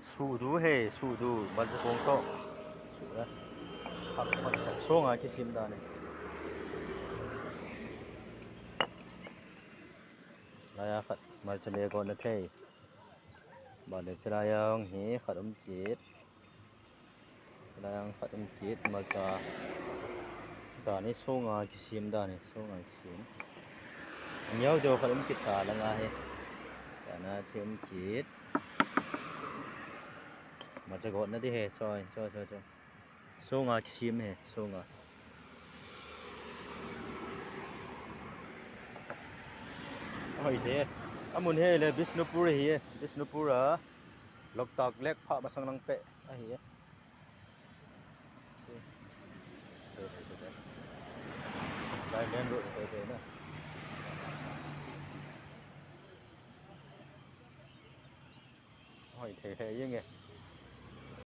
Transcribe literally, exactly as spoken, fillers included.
Suhdu he, suhdu, malcha kong toh. Suh le. Hap, hap, hap. Songa kisem dan e. Laiya khat, malcha le gotna thei. Bale chilai a hi khat um kit. Chilai a khat um kit, malcha. Dan hi songa kisem dan e, songa kisem. Neo jo khat um kit ta langa hi. Dana chi um kit. Malcha gotna di he, choi, choi, choi, choi. Songa kisem he, songa. Hoi de. Amun hi le Bishnupur hi, Bishnupur a. Loktak Lake pha masang lang peh ahi. Lai main road hi de na. Hoi thei he jeng e.